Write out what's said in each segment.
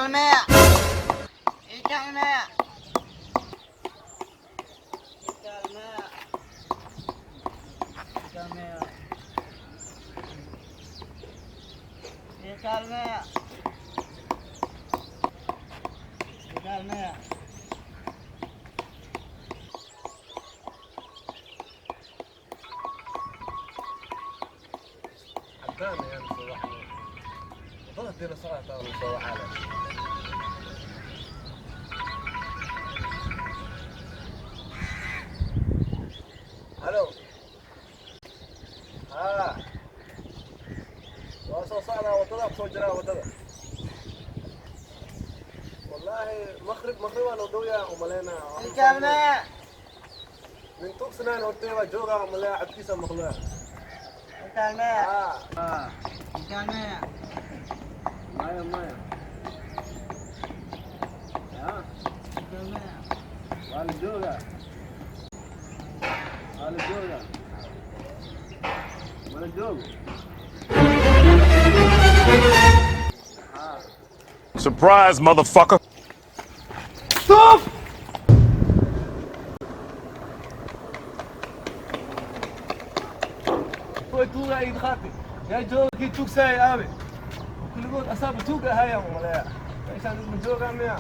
Ikalmeeya, ikalmeeya, ikalmeeya, ikalmeeya, ikalmeeya, ikalmeeya. Cadaan ayaan soo waxnay wadada hadii la socda taa lagu soo waxaale. Halo, haa, waa soo socdaa, wadada kusoo jiraa wadada. Wallaahi maqrib maqrib waa loo dhow yahay umaleynaa. Ikalmeeya. Nin tuugsanaan hortay waa joogaa umaleeya, codkiisa maqlaa. Ikalmeeya. Haa. Ikalmeeya. Maya, maya, ya. Ikalmeeya. Waa la joogaa, waa la joogaa, mala joogo. Haa. Surprise, motherfucker. Stop! Way tuuga iid qaati. Yaa jooga kii tuugsaayay aabe. Kulligood asaaba tuuga ahaayaan umaleeya. Meeshaan dad ma joogaan miya?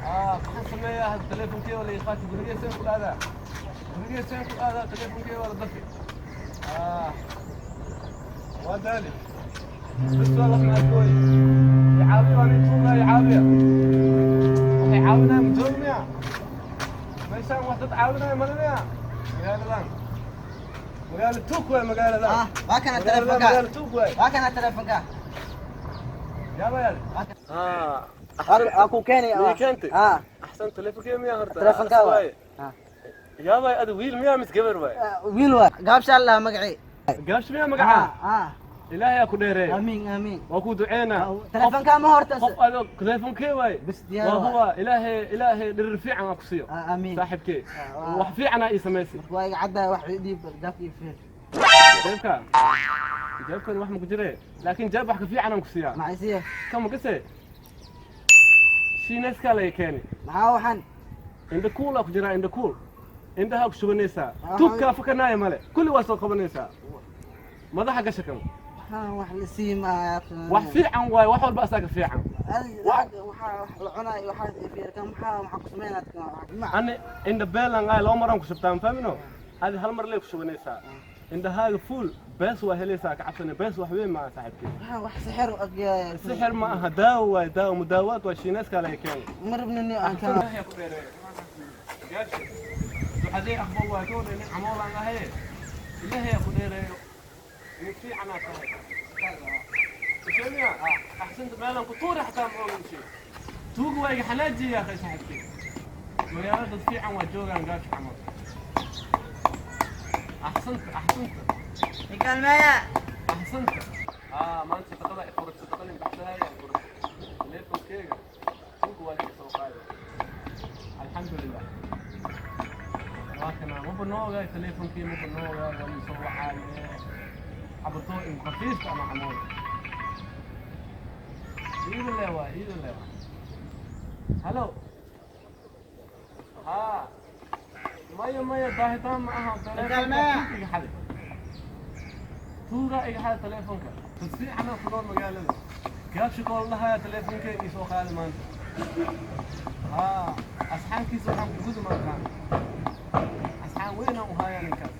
Aa, maxaan sameeyaa hadda? Teleefonkee waa la ii qaati, gurigee seen ku aadaa? Gurigee seen ku aadaa? Teleefonkee waa la dafi. Aa, waa daali. Bas waa wax ma arkooy. Caawiya, waa nin tuuga, caawiya. Waxay caawinayaan ma jooga miya? Meeshaan wax dad caawinaya male miya? Magaaladan. Magaalo tuug waay magaaladan. Ah, waa kana magaaladan telefoonka. Magaalo tuug waay. Waa kana telefoonka. Yaaba yaale. Ah. Waa ku keenay. Miyay keentay? Ah. Axsan, teleefonkee miyaa horta? Telefoonka As waay. waaye. Ah. Yaaba, adi wiil miyaa mise gabar waay? Wiil waay, gaabsha Allah magacii. Gaabsh miyaa magacaa? Ah. Ilaahay aa ku dheereeyo. Amiin, amiin. Waa ku duceynaa. Telefoonka ma horta. Qof ado teleefonkee waay. Bas diyaar waa waay. Huwa ilaahay, ilaahay dhirir fiican aa ku siiyo. Ah, amiin. Saaxiibkee. Ah, waa. Wax fiican aa ii samaysay. Waa iga caddahay, wax ii dhiib, gaabka ii fiir. Jeebka, jeebkan wax ma ku jire, laakiin jeeb wax ka fiican aan ku siiyaa. Maxay siiya? Kama kase shiineyskaa laga keenay. Maxaa waxaan? Indha kuulaa ku jiraa, indha kuul, indhahaa ku shubanaysaa. Ah. Tuugkaa fakanaaya male, kulli waa soo qabanaysaa, madaxa gasha kan. Waxaan wax la sii maayaa. Wax fiican waaye, wax walba asaa ka fiican. Waxaa wax la cunayo, waxaa ii fiir kan, maxaa ku sameynaa? Ani indha beelan aay laba maraan ku shubtaa, ma fahmino? Adi hal mar lee ku shubanaysaa, indhahaaga fuul bees waa helaysaa, ka cabsana bees wax weyn maaha, saaxiibkii. Waxaan wax sixir u egyahay. Sixir ma aha, daawo waaye, daawo mudaawaad waa, shiineyskaa laga keenay. Ma rabnini aan kan. Ducadee aqbal waa ka wadhay, nin camoolaan ahaye, ilaahay ku dheereeyo, nin fiicanaa tahay. Sheemiya axsanta, meelaan ku tuuri xataa ma ogan shay. Tuuga waa iga xanaajiya yaa akhay. Saaxiibkay, magaalada dad fiican waa joogaan, gaasha camal. Axsanta, axsanta. Ikalmeeya. Axsanta. Aa, maanta sadaqada i furat, sadaqadin baxsahaya i furat. Teleefonkeyga tuuga waa laga soo qaaday, alxamdulilah. Waa kana, maba noogaay teleefonkii, maba noogaay, waa lisoo wacaaye cabatoo in khafiifka ama camool iida le waay, iida le waay. Halo, haa, maya, maya, daahitaan ma aha. Ikalmeeya. Teleefonka iga xaday, tuugaa iga xaday teleefonka. Dad fiicana ku nool magaalada, gaabshi kool dhahaya teleefonkeyga ii soo qaaday maanta. Haa, asxaankiisa waxaan ku gudi maaqaan, asxaan weynaan u hayaa ninkaas.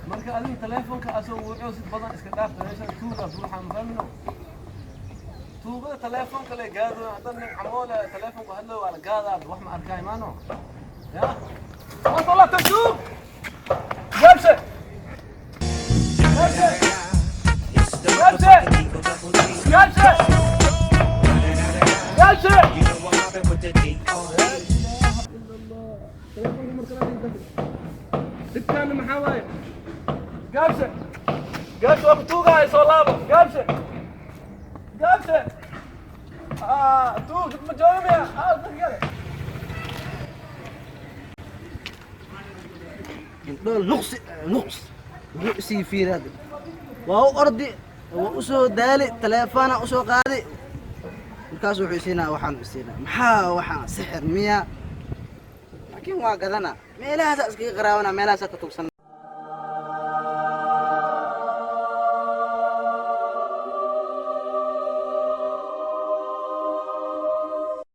Marka adin teleefonka asoo wuxuu sid badan iska dhaafta, meeshaan tuugaa buuxa, ma fahmino? Tuugada teleefonka le gaado haddan nin camoole teleefonku hadlo waa la gaadaa, wax ma arkaay maano ya. Maanta Allah tuug gaabshe, gaabshe, gaabshe, gaabshe, gaabshe. Teleefonka markale dhibkaana maxaa waaye? Gaabshe, gaabshe, waa ku tuugahay, soo laabo. Gaabshe, gaabshe. Aa, tuug ma jooga miya? Aa, dadka kale. Indho nuqsi nuqs muxuu isii fiiraad? Waa u ordi, waa u soo daali, telefoona u soo qaadi. Markaas wuxuu isiinaa, waxaan isiinaa, maxaa waxaan sixir miya? Laakiin waa gadana, meelahaasaa iskaga qaraabana, meelahaasaa ka tugsan.